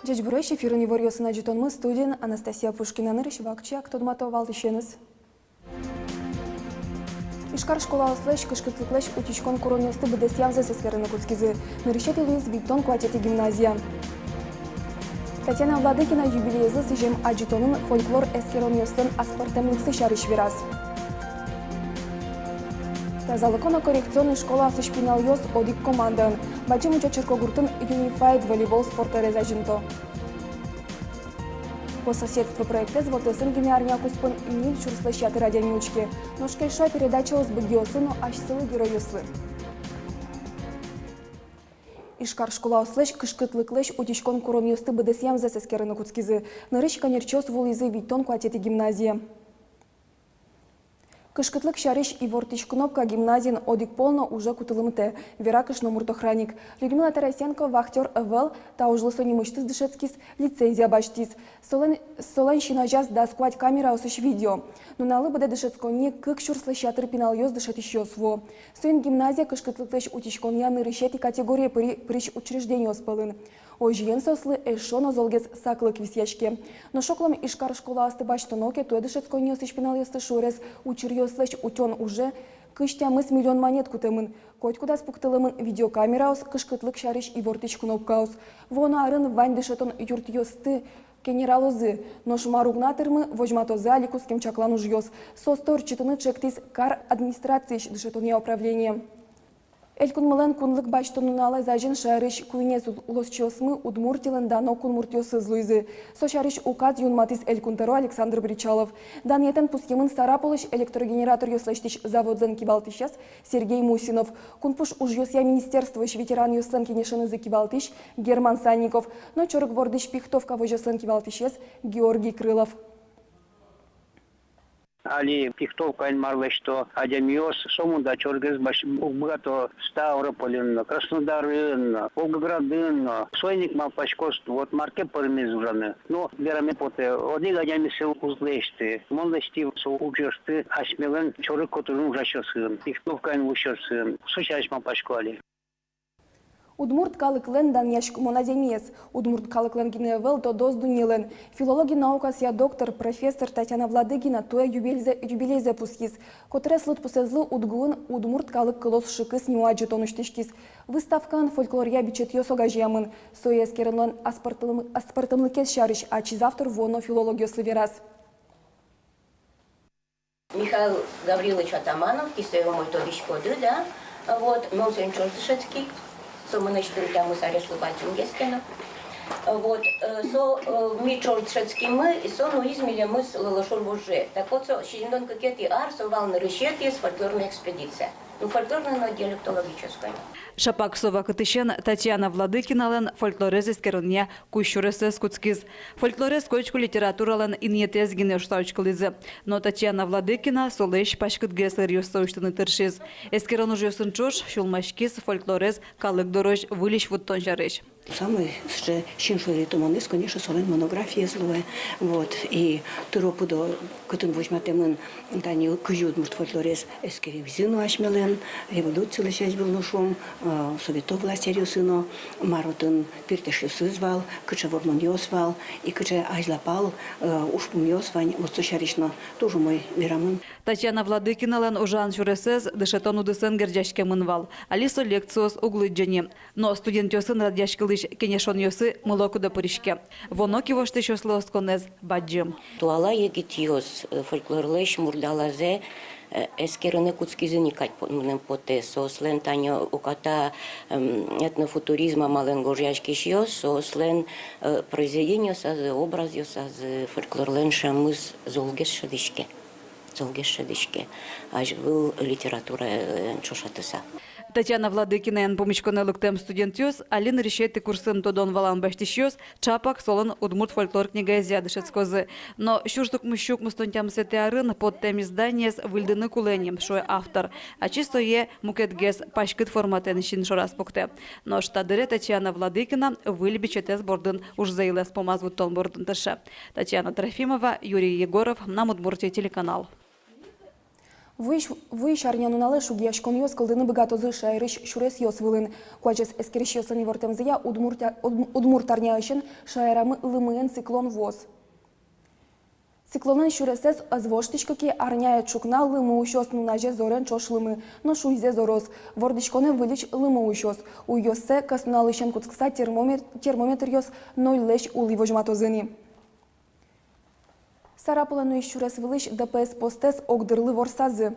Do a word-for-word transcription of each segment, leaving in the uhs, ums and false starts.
Ӟечбуресь! Эфирын иворъёсын адӟытонмы, студиын Анастасия Пушкина. Нырысь вакчияк тодмато валтӥсеныз. Ижкар школаослэсь кышкытлыклэсь утиськон куронъёсты быдэсъямзэс эскерыны кутскизы. Нырысетӥ луиз витьтон куатетӥ гимназия. Татьяна Владыкина юбилеезлы сӥзем адӟытонын фольклор эскеронъёслэн аспӧртэмлыксы сярысь вераз. Тазалыко но коррекционной школаосысь пиналъёс одӥг командаын. Бадӟым Уча черкогуртын Unified волейбол спорт дорез азинто. «По соседству» проектэз вотэсын гинэ арня куспын ньыль сюрслэсь ятыр адями учке. Нош кельшо-а передачаос быдъёсы но асьсэлы геройёслы? Ижкар школаослэсь кышкытлыклэсь утиськон куронъёсты быдэсъямзэс эскерыны кутскизы. Нырысь ик ӧнерчиос вуылӥзы витьтон куатетӥ гимназие. Кышкытлык сярысь ивортӥсь кнопка гимназиын одӥг пол но уже кутылымтэ, вера кышномурт охранник. Людмила Тарасенко вахтёр ӧвӧл, та ужлы со нимысьтыз дышетскиз, лицензия басьтӥз. Солэн, солэн син азяз дас куать камераосысь видео. Нуналлы быдэ дышетсконни кык сюрслэсь ятыр пиналъёс дышетӥсьёс вуо. Соин гимназия кышкытлыклэсь утиськонъя нырысетӥ категорие пыри-, пырись учреждениос пӧлын. Озьыен, соослы эшшо но золгес саклык висъяське. Нош огъя Ижкар школаосты басьтоно ке, туэ дышетсконниосысь пиналъёсты шуэрес учыръёслэсь утён уже кызь тямыс миллион манет кутэмын. Котькудаз пуктылэмын видеокамераос, кышкытлык сярысь ивортӥсь кнопкаос. Вуоно арын вань дышетон юртъёсты кенералозы. Нош мар уг на тырмы, возьматозы али кутскем чаклан ужъёс. Соосты ортчытыны чектӥз кар администрациысь дышетонъя управление. Элькунмылэн кунлык басьтон нуналэз азьын шаерысь куинез ул-, улосчиосмы Удмуртилэн дано кунмуртъёсыз луизы. Со сярысь указ юнматӥз Элькун тӧро Александр Бречалов. Данъетэн пусъемын Сарапулысь электрогенераторъёс лэсьтӥсь заводлэн кивалтӥсез Сергей Мусинов, кунпуш ужъёсъя министерствоысь ветеранъёслэн кенешенызы кивалтӥсь Герман Санников но чорыг вордӥсь Пихтовка возёслэн кивалтӥсез Георгий Крылов. Али Пихтовкаын мар лэсьто адямиос, сомында чорыгез баш-, уг быгато Ставропольын но, Краснодарын но, Волгоградын но. Соин ик малпасько, вот мар ке пӧрмиз ужаны. Но вераме потэ, одӥг адямиез уз лэсьты. Мон лэсьтӥ со ужъёсты асьмелэн чорыг котырын ужасьёсын, Пихтовкаын улӥсьёсын. Со сярысь малпасько али. Удмурт калыклэн данъяськымон адямиез. Удмурт калыклэн гинэ ӧвӧл, тодос дуннелэн. Филологи наукаосъя доктор, профессор Татьяна Владыкина туэ юбилейзэ, юбилейзэ пусйиз. Котырес лыдпусэзлы УдГУын «Удмурт калык кылос шыкыс» нимо адӟытон усьтӥськиз. Выставкаын фольклоръя бичетъёс огазеямын. Сое эскеронлэн аспӧртэм-, аспӧртэмлыкез сярысь ачиз автор вуоно филологъёслы вераз. Михаил Гаврилович Атаманов, тӥ сое умой тодӥськоды, да? Вот, мон соин ӵош дышетски, со мынэсьтым тямыс ареслы бадӟымгес ке но. Вот, э, со, э, ми ӵош дышетскимы, и со нуиз милемыз Лолошур вужъе. Так вот, со сизьымдон кыкетӥ ар, со вал нырысетӥез фольклорной экспедиция. Ну, фольклорной но диалектологической но. Шапак со вакытысен Татьяна Владыкиналэн фольклорез эскеронъя кузь сюресэз кутскиз. Фольклорез котьку литературалэн инъетэз гинэ шуыса учкылӥзы. Но Татьяна Владыкина солэсь паськытгес ӧръёссэ усьтыны тыршиз. Эскерон ужъёсын ӵош сюлмаськиз фольклорез калык дорозь выльысь вуттон сярысь. Самой сыӵе син шоры туманэз, конечно, солэн монографиез луэ. Вот. И тыро-пыдо, кытын возьматэмын тани кызьы удмурт фольклорез эскеремзы но асьмелэн, революцилэсь азьвыл но, шуом, э, совето власть аръёсы но, мар отын пиртэшъёсыз вал, кыӵе вормонъёс вал, и кыӵе азьлапал, э, ужпумъёс вань, вот со сярысь но туж умой верамын. Татьяна Владыкиналэн ужан сюресэз дышетон удысэн герӟаськемын вал, али со лекциос уг лыдӟе ни. Но студентъёсын радъяськылӥсь кенешонъёсы мылокыдо пыриське. Вуоно кивоштӥсьёслы осконэз бадӟым. Туала егитъёс, э, фольклорлэсь мурдалазэ, э, эскерыны кутскизы ни кадь по-, мыным потэ. Соослэн тани уката, эм, этнофутуризм амалэн гожъяськисьёс, соослэн, э, произведениосазы, образъёсазы фольклорлэн шӧмыз золгес шӧдӥське. Золгес шӧдӥське, азьвыл литератураен ӵошатыса. Татьяна Владыкинаен пумиськонэ лыктэм студентъёс, али нырысетӥ курсын тодон-валан басьтӥсьёс, ӵапак солэн удмурт фольклор книгаезъя дышетскозы. Но сюрс укмыссю укмыстон тямысэтӥ арын поттэм изданиез выльдыны кулэ ни, шуэ автор. Ачиз сое мукетгес паськыт форматэн син шораз пуктэ. Нош та дыре Татьяна Владыкина выль бичетэз бордын ужзэ йылэз пумаз вуттон бордын тырше. Татьяна Трофимова, Юрий Егоров, «Мынам Удмуртие» телеканал. Вуись, вуись арнянуналэ шугъяськонъёс кылдыны быгатозы шаерысь сюресъёс вылын. Куазез эскерисьёслэн ивортэмзыя, удмурт, удмурт арняысен шаерамы лымыен циклон вуоз. Циклонэн сюресэз ӧз воштӥськы ке, арняе ӵукна лымы усёз, нуназе зорен ӵош лымы, нош уйзэ зороз. Вордӥськонэ выльысь лымы усёз. Уйёссэ кӧснуналысен кутскыса термомет-, термометръёс нольлэсь улӥ возьматозы ни. Сарапулэ нуись сюрес вылысь Д П С постэз огдырлы ворсазы.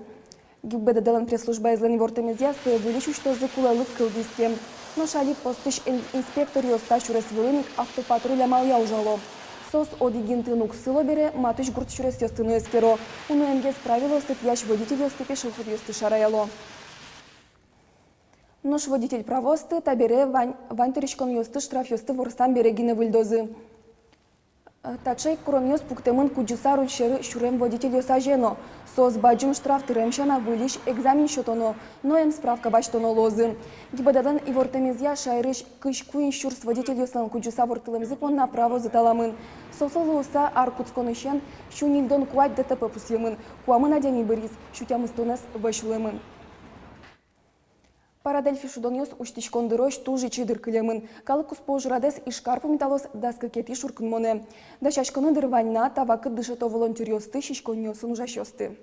Г Б Д Д-лэн пресс-службаезлэн ивортэмезъя, сое выльысь усьтозы кулэлык кылдӥз ке. Нош али постысь ин-, инспекторъёс та сюрес вылын ик автопатруль амалъя ужало. Соос одӥг интыын уг сыло бере, матысь гурт сюресъёсты но эскеро. Уноенгес правилоосты тӥясь водительёсты, пешеходъёсты шараяло. Нош водитель правоосты табере вань, вань тыриськонъёсты, штрафъёсты ворсам бере гинэ выльдозы. Таӵе ик куронъёс пуктэмын кудӟыса руль сьӧры сюрем водительёс азе но. Соос бадӟым штраф тырем сяна выльысь экзамен сётоно но эмсправка басьтоно луозы. Г Б Д-лэн ивортэмезъя, шаерысь кызь куинь сюрс водительёслэн кудӟыса ворттылэмзы понна правозы таламын. Соослы луыса, ар кутсконысен сю ньыльдон куать Д Т П пусъемын, куамын адями быриз, сю тямыстонэз вӧсь улэмын. Парадельфи шудонъёс усьтӥськон дырозь туж ичи дыр кылемын. Калык куспо ужрадэз Ижкар пумиталоз дас кыкетӥ шуркынмонэ. Дасяськоны дыр вань на, та вакыт дышето волонтёръёсты, сиськонниосын ужасьёсты.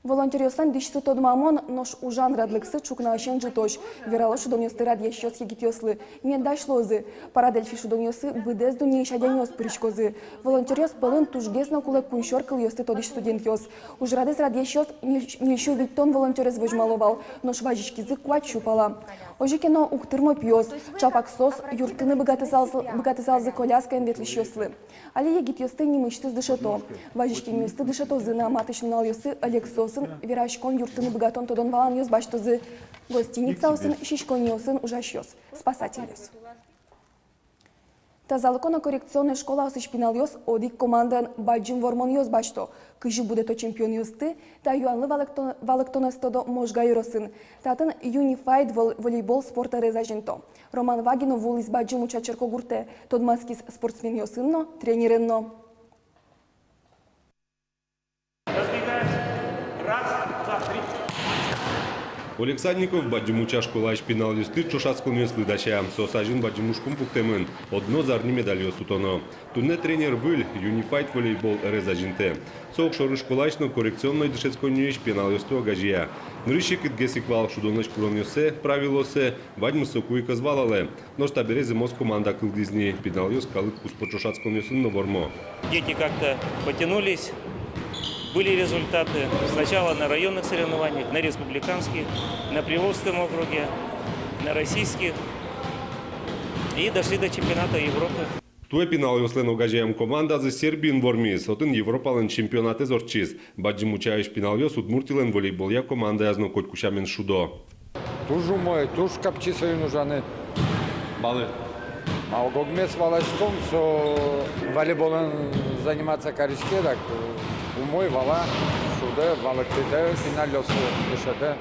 Волонтёръёслэн дӥсьсы тодмамон, нош ужан радлыксы ӵукнаысен ӝытозь, верало шудонъёсты радъясьёс егитъёслы. Мед дась луозы. Парадельфи шудонъёсы быдэс дуннеысь адямиос пыриськозы. Волонтёръёс пӧлын тужгес но кулэ кунсьӧр кылъёсты тодӥсь студентъёс. Ужрадэз радъясьёс ньыль-, ньыльсю витьтон волонтёрез возьмало вал, нош вазиськизы куатьсю пала. Озьы ке но, уг тырмо пиос, ӵапак соос юрттыны быгатысалзы, быгатысалзы коляскаен ветлӥсьёслы. Али егитъёсты нимысьтыз дышето. Вазиськемъёсты дышетозы на, матысь нуналъёсы ӧлексоосын вераськон, юрттыны быгатон тодон-валанъёс басьтозы гостиницаосын, сиськонниосын ужасьёс, спасательёс. Тазалыко но коррекционной школаосысь пиналъёс одӥг командаен бадӟым вормонъёс басьто. Кызьы будэто чемпионъёсты, та юанлы валэкто-, валэктонэз тодо Можга ёросын. Татын Юнифайд вол-, волейбол спорт ӧрез азинто. Роман Вагинов вуылӥз Бадӟым Уча черкогуртэ, тодматскиз спортсменъёсын но, тренерен но. Разбегать. Раз, два, три. Олег Санников Бадӟым Уча школаысь пиналъёсты ӵошатсконъёслы дася. Соос азьын бадӟым ужпум пуктэмын: одно зарни медальёс утоно. Туннэ тренер выль, Юнифайд волейбол ӧрез азинтэ. Со огшоры школаысь но коррекционной дышетсконниысь пиналъёсты огазея. Нырысь ик кытгес ик вал шудонлэсь куронъёссэ, правилоссэ, ваньмыз соку ик ӧз валалэ. Нош табере зэмос команда кылдӥз ни, пиналъёс калык куспо ӵошатсконъёсын но вормо. Дети как-то потянулись, были результаты. Сначала на районных соревнованиях, на республиканских, на Приволжском округе, на российских. И дошли до чемпионата Европы. Туэ пиналъёслэн огазеям командазы Сербиын вормиз, отын Европалэн чемпионатэз ортчиз. Бадӟым Учаысь пиналъёс Удмуртилэн волейболъя командаяз но котьку сямен шудо. Туж умой, туж капчи соин ужаны. Малы? А ог-огмес валаськом, со волейболэн заниматься кариське, дак умой вала, шудэ, валэктытэ пиналъёслы, дышетэ.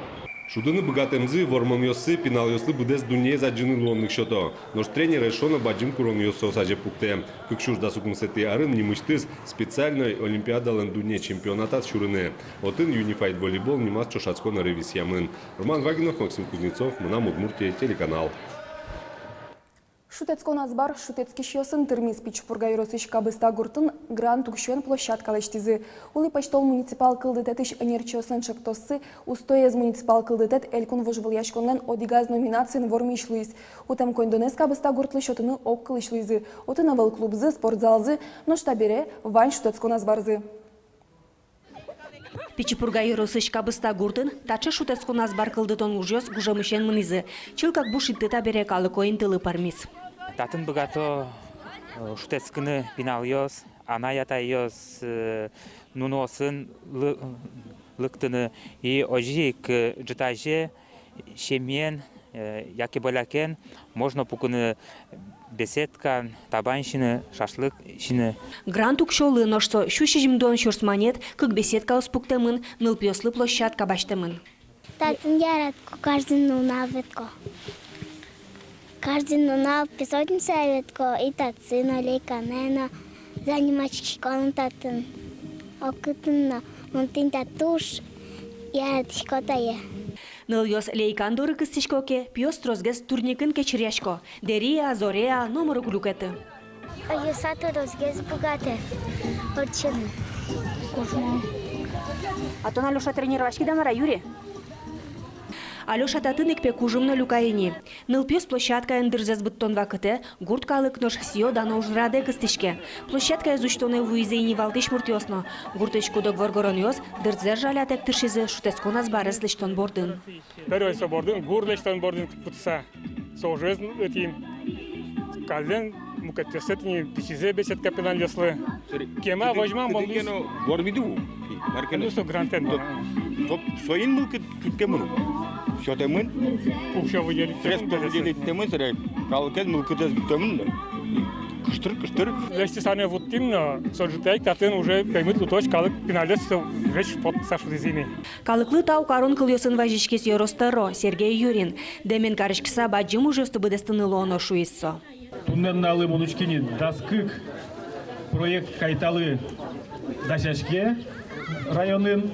Шудыны быгатэмзы, вормонъёссы пиналъёслы быдэс дуннеез адӟыны луонлык сёто. Нош тренер эшшо но бадӟым куронъёс соос азе пуктэ. Кык сюрс дас укмысэтӥ арын нимысьтыз специальной олимпиадалэн дунне чемпионатаз сюрыны. Отын Юнифайд волейбол нимаз ӵошатскон ӧры висъямын. Роман Вагинов, Максим Кузнецов, «Мынам Удмуртие» телеканал. Шутэтскон азбар шутэтскисьёсын тырмиз. Пичи Пурга ёросысь Кабыста гуртын грант уксёен площадка лэсьтӥзы. Улӥ Пӧсьтол муниципал кылдытэтысь ӧнерчиослэн ӵектоссы «Устоез» муниципал кылдытэт элькун вожвылъяськонлэн одӥгаз номинациын вормись луиз. Утэм коньдонэз Кабыста гуртлы сётыны огкылысь луизы. Отын ӧвӧл клубзы, спортзалзы, нош табере вань шутэтскон азбарзы. Пичи Пурга ёросысь Кабыста гуртын таӵе шутэтскон азбар кылдытон ужъёс гужемысен мынӥзы. Чылкак буш инты табере калыко интылы пӧрмиз. Татын быгато, э, шутэтскыны пиналъёс, анай-атайёс, э, нуныосын лы-, лыктыны. И озьы ик, э, ӝытазе семьяен, э, яке болякен можно пукыны беседкаын, табань сиыны, шашлык сиыны. Грант уксёлы, нош со сю сизьымдон сюрс манет, кык беседкаос пуктэмын, нылпиослы площадка басьтэмын. Татын яратӥсько, каждый нунал ветлӥсько. Каждый нунал песочницае ветлӥсько, и татчы но, лейканэ но, заниматься карисько но татын. Огкытын но Мон тӥни та туж яратӥсько тае. Нылъёс лейкан доры кыстӥсько ке, пиос тросгес турникын кечыръясько, дэри-а, зоре-а, номыр уг люкеты. Алёша тросгес быгатэ ортчыны. А тон, Алёша, тренироваськид-а, мар-а, юри? Алёша татын ик, пе, кужым но люка ини. Нылпиос площадкаын дырзэс быдтон вакытэ гурт калык нош сӥё-дано ужрадэ кыстӥське. Площадкаез усьтонэ вуизы ини валтӥсь муртъёс но. Гуртысь куд-ог воргоронъёс дырзэс жалятэк тыршизы шутэтскон азбарез лэсьтон бордын. Первой со бордын, гур лэсьтон бордын кутса. Со ужез, ну, этӥ, каллен мукетъёссэ тӥни дӥсизы беседка пиналъёслы. Кема возьмам, кытын ке но вормиды ву. Маркено. Ну, со грантэн. Топ, соин мылкыд чуткемын. Сётэмын. Уксё выделить. Средство выделить тэмын, сыре калыкен мылкыдэз тэмын. Кыштыр, кыштыр. Лэсьтӥ санэ вуттӥм но, со ӝытаик татын уже пеймыт лутозь калык пиналъёс со весь фонд сашлизы ини. Калыклы тау карон кылъёсын вазиськиз ёрос тӧро Сергей Юрин. Дэмен кариськыса бадӟым ужъёсты быдэстыны луоно, шуиз со. Туннэ нуналлы мон учки ни, дас кык проект Кайталы дасяське районын,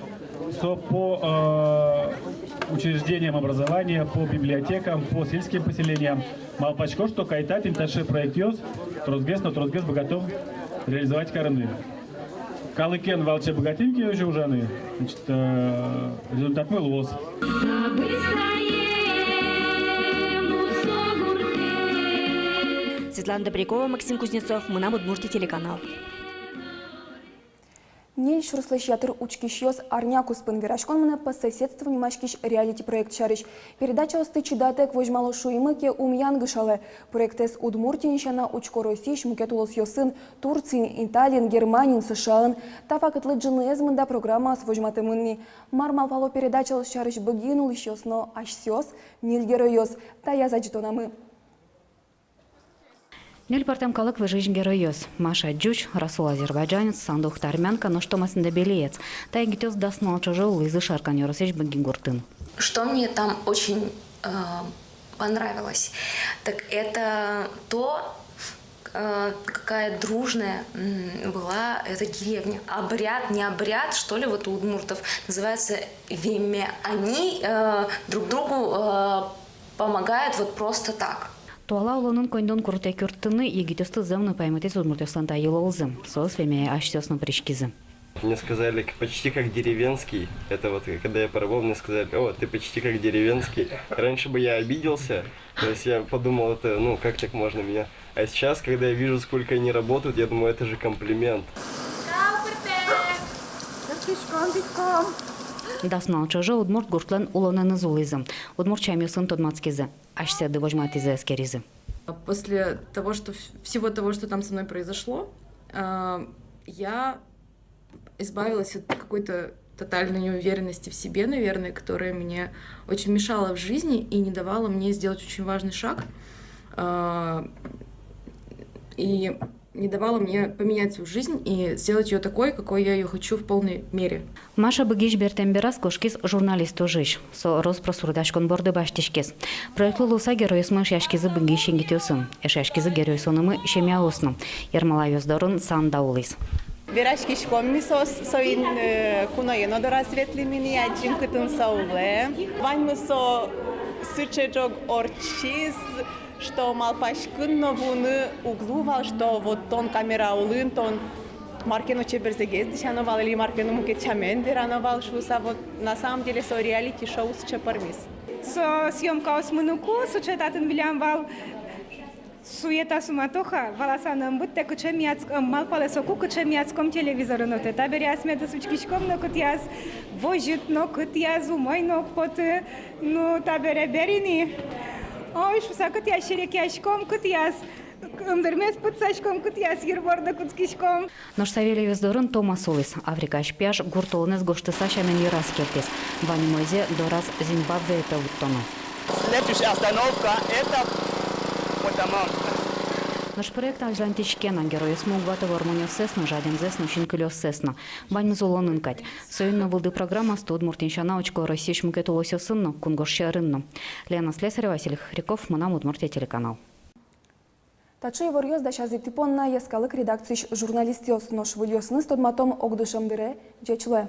со по, э, учреждениям образования, по библиотекам, по сельским поселениям. Малпасько, что Кайта тӥни таӵе проектъёс тросгес но тросгес быгатом реализовать карыны. Калыкен валче быгатӥм ке озьы ужаны, значит, э, результатмы луоз. Светлана Добрякова, Максим Кузнецов, «Мынам Удмуртие» телеканал. Ньыль сюрслэсь ятыр учкисьёс арня куспын вераськон мынэ «По соседству» нимаськись реалити-проект сярысь. Передачаосты чидатэк возьмало шуимы ке, ум янгышалэ. Проектэз Удмуртиын сяна учко Россиысь мукет улосъёсын: Турциын, Италиын, Германиын, США-ын. Та вакытлы ӝыныез мында программаос возьматэмын ни. Мар малпало передачаос сярысь Быгиын улӥсьёс но асьсэос, ньыль геройёс, таяз адӟытонамы. Ньыль пӧртэм калык выжыысь геройёс: Маша ӟуч, Расул азербайджанец, Сандух та армянка, нош Тома сын да Белиец. Та егитъёс дас нунал ӵоже улӥзы Шаркан ёросысь Быги гуртын. Что мне там очень, э, понравилось, так это то, э, какая дружная, м, была эта деревня. Обряд, не обряд, что ли, вот у удмуртов называется веме. Они, э, друг другу, э, помогают вот просто так. Туала улонын коньдон курытэк юрттыны, егитъёсты зэмзэ но паймытӥз удмуртъёслэн та йылолзы. Соос веме асьсэос но пыриськизы. Мне сказали, к-, почти как деревенский. Это вот, когда я пробовал, мне сказали: «О, ты почти как деревенский». Раньше бы я обиделся, то есть я подумал, это, ну, как так можно меня. А сейчас, когда я вижу, сколько они работают, я думаю, это же комплимент. Дас нунал ӵоже удмурт гуртлэн улонэныз улӥзы. Удмурт сямъёсын тодматскизы. Асьсэды возьматӥзы, эскеризы. После того, что вс-, всего того, что там со мной произошло, а, я избавилась от какой-то тотальной неуверенности в себе, наверное, которая мне очень мешала в жизни и не давала мне сделать очень важный шаг, а, и не давала мне поменять свою жизнь и сделать её такой, какой я её хочу в полной мере. Маша Быгиысь бертэм бераз кошкиз журналист ужысь. Со рос-прос суредаськон борды басьтӥськиз. Проектлы луыса геройёсмы эшъяськизы Быгиысь егитъёсын. Эшъяськизы геройёсынымы семьяос но. Ермолаевъёс дорын Санда улӥз. Вераськиськом ми соос, соин, э, куное но дораз ветлӥмы ни, адӟим, кытын со улэ. Ваньмыз со сыӵе ӝог ортчиз, что малпаськыны но вуыны уг луы вал, что вот тон камера улын, тон мар ке но чеберзэгес дӥсяно вал, или мар ке но мукет сямен верано вал шуыса. Вот на самом деле со реалити-шоу сыӵе пӧрмиз. Со съёмкаос мыныку, сыӵе татын милям вал суета-суматоха, валаса но ӧм быдтэ, кыӵе ми адск-, ӧм малпалэ соку, кыӵе ми адском телевизорын отын. Табере асьмеос учкиськом но, кытӥяз возьыт но, кытӥяз умой но уг поты. Ну, табере бер ини. Ой, шуса, кытӥяз серекъяськом, кытӥяз ымдырмес пытсаськом, кытӥяз йыр борды кутскиськом. Нош Савельевъёс дорын Томас улӥз. Африкаысь пияш гурт улонэз гожтыса сямен йыраз кельтӥз. Вань умойзэ дораз Зимбабвее, пе, вуттоно. Следующая остановка — это Потамак. Нош проект азьланьтӥське на, геройёсмы уг ваты вормонъёссэс но, жадемзэс но, синкылиоссэс но. Ваньмыз улонын кадь. Соин но вылды программаосты Удмуртиын сяна учко Россиысь мукет улосъёсын но, кунгож сьӧрын но. Лена Слесарева, Василий Хохряков, «Мынам Удмуртие» телеканал. Таӵе иворъёс дасязы тӥ понна йӧскалык редакциысь журналистъёс. Нош выльёсыныз тодматом огдышем дыре. Ӟеч луэ!